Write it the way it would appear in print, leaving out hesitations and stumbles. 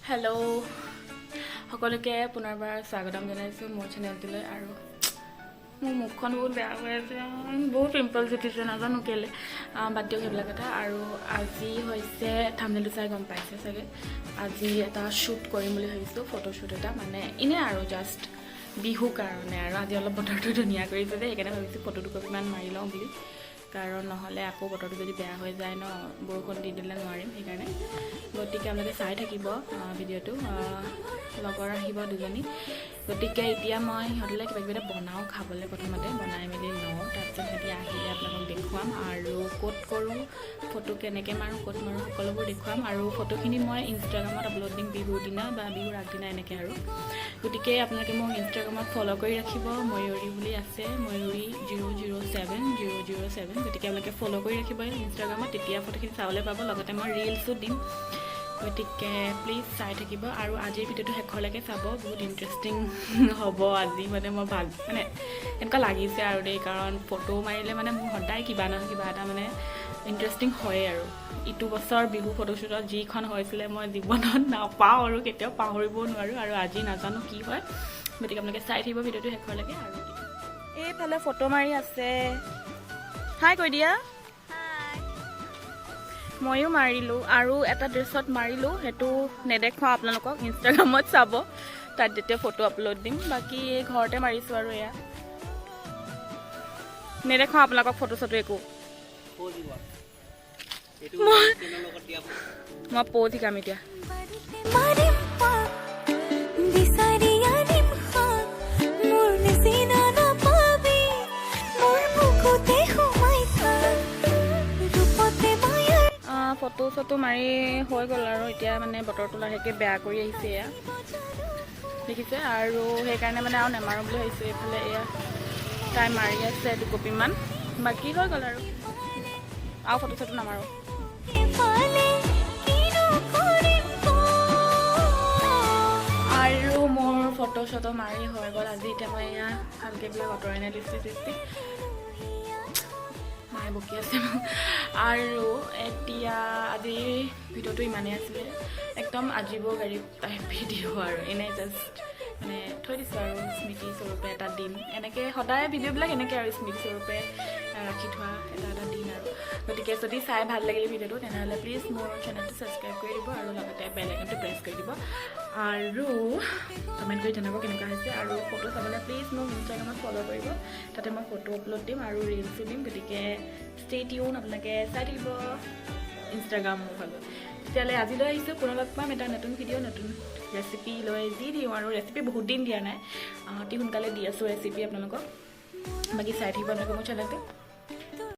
Hello' সকলোকে, পুনৰবাৰ স্বাগতম জনাইছোঁ মোৰ চেনেলটোলৈ। আৰু মোৰ মুখখন বহুত বেয়া হৈ আছে, বহুত পিম্পলছ উঠিছে, নাজানো কেলৈ। বাদ দিয়ক সেইবিলাক কথা। আৰু আজি হৈছে, থামনেলটো চাই গম পাইছে চাগে, আজি এটা শ্বুট কৰিম বুলি ভাবিছোঁ, ফটোশ্বুট এটা। মানে এনেই আৰু জাষ্ট বিহু কাৰণে। আৰু আজি অলপ বতৰটো ধুনীয়া কৰিছে যে, সেইকাৰণে ভাবিছোঁ ফটো দুকপিমান মাৰি লওঁ বুলি। কাৰণ নহ'লে আকৌ বতৰটো যদি বেয়া হৈ যায় ন, বৰষুণ দি দিলে নোৱাৰিম সেইকাৰণে। গতিকে আপোনালোকে চাই থাকিব ভিডিঅ'টো। লগৰ আহিব দুজনী। গতিকে এতিয়া মই সিহঁতলৈ কিবা কিবি এটা বনাওঁ খাবলৈ, প্ৰথমতে বনাই মেলি লওঁ। তাৰপিছত সিহঁতি আহিলে আপোনালোকক দেখুৱাম আৰু ক'ত কৰোঁ ফটো, কেনেকৈ মাৰোঁ, ক'ত মাৰোঁ, সকলোবোৰ দেখুৱাম। আৰু ফটোখিনি মই ইনষ্টাগ্ৰামত আপলোড দিম বিহুৰ দিনা বা বিহুৰ আগদিনা এনেকৈ আৰু। গতিকে আপোনালোকে মোক ইনষ্টাগ্ৰামত ফ'ল' কৰি ৰাখিব। ময়ূৰী বুলি আছে, ময়ূৰী 007007। গতিকে আপোনালোকে ফ'ল' কৰি ৰাখিব ইনষ্টাগ্ৰামত, তেতিয়া ফটোখিনি চাবলৈ পাব। লগতে মই ৰিলচো দিম, গতিকে প্লিজ চাই থাকিব। আৰু আজিৰ ভিডিঅ'টো শেষলৈকে চাব, বহুত ইণ্টাৰেষ্টিং হ'ব আজি। মানে মই ভাল মানে এনেকুৱা লাগিছে আৰু দেই, কাৰণ ফটো মাৰিলে মানে মোৰ সদায় কিবা নহয় কিবা এটা মানে ইণ্টাৰেষ্টিং হয়েই। আৰু ইটো বছৰ বিহু ফটোশ্বুটত যিখন হৈছিলে, মই জীৱনত নাপাওঁ আৰু কেতিয়াও পাহৰিবও নোৱাৰোঁ। আৰু আজি নাজানো কি হয়। গতিকে আপোনালোকে চাই থাকিব ভিডিঅ'টো শেষলৈকে। আৰু এইফালে ফটো মাৰি আছে, হাই কৈ দিয়া। ময়ো মাৰিলোঁ আৰু এটা ড্ৰেছত মাৰিলোঁ, সেইটো নেদেখুৱাওঁ আপোনালোকক, ইনষ্টাগ্ৰামত চাব, তাত যেতিয়া ফটো আপলোড দিম। বাকী এই ঘৰতে মাৰিছোঁ আৰু এয়া নেদেখুৱাওঁ আপোনালোকক ফটো চটো একো। মই প'জ শিকাম এতিয়া। মাৰিম পাক, বিচাৰি আনিম শাক, মোৰ নিচিনা নাপাবি, মোৰ বুকুতে সোমাই থাক, ৰূপতে মায়াৰ ফটো চটো মাৰি হৈ গ'ল। আৰু এতিয়া মানে বতৰটো লাহেকৈ বেয়া কৰি আহিছে, এয়া দেখিছে। আৰু সেইকাৰণে মানে আৰু নেমাৰোঁ বুলি ভাবিছোঁ। এইফালে এয়া তাই মাৰি আছে দুকপিমান, বাকী হৈ গ'ল আৰু। আৰু ফটো চটো নামাৰোঁ। ফালে কিনো কৰিম ক। আৰু মোৰ ফটো চটো মাৰি হৈ গ'ল আজি। এতিয়া মই এয়া ভালকৈ এইবিলাক আঁতৰাই নাই, লিপষ্টিক চিপষ্টিক। মায়ে বকি আছে মোক। আৰু এতিয়া আজিৰ ভিডিঅ'টো ইমানেই আছিলে, একদম আজীৱ গৰীব টাইপ ভিডিঅ' আৰু এনেই জাষ্ট মানে থৈ দিছোঁ আৰু স্মৃতি স্বৰূপে এটা দিন। এনেকৈ সদায় ভিডিঅ'বিলাক এনেকৈ আৰু স্মৃতি স্বৰূপে ৰাখি থোৱা এটা এটা দিন আৰু। গতিকে যদি চাই ভাল লাগিলে ভিডিঅ'টো, তেনেহ'লে প্লিজ মোৰ চেনেলটো ছাবস্ক্ৰাইব কৰি দিব আৰু লগতে বেল আইকনটো প্ৰেছ কৰি দিব আৰু কমেণ্ট কৰি জনাব কেনেকুৱা হৈছে। আৰু ফটো চাবলৈ প্লিজ মোক ইনষ্টাগ্ৰামত ফ'ল' কৰিব, তাতে মই ফটো আপলোড দিম আৰু ৰিলচো দিম। গতিকে ষ্টে টিউন, আপোনালোকে চাই থাকিব ইনষ্টাগ্ৰাম মোৰ ফালত। তেতিয়াহ'লে আজিলৈ আহিছোঁ, পুনৰ লগ পাম এটা নতুন ভিডিঅ', নতুন ৰেচিপি লৈ। যি দিওঁ আৰু ৰেচিপি বহুত দিন দিয়া নাই, অতি সোনকালে দি আছোঁ ৰেচিপি আপোনালোকক। বাকী চাই থাকিব আপোনালোকে মোৰ চেনেলটো।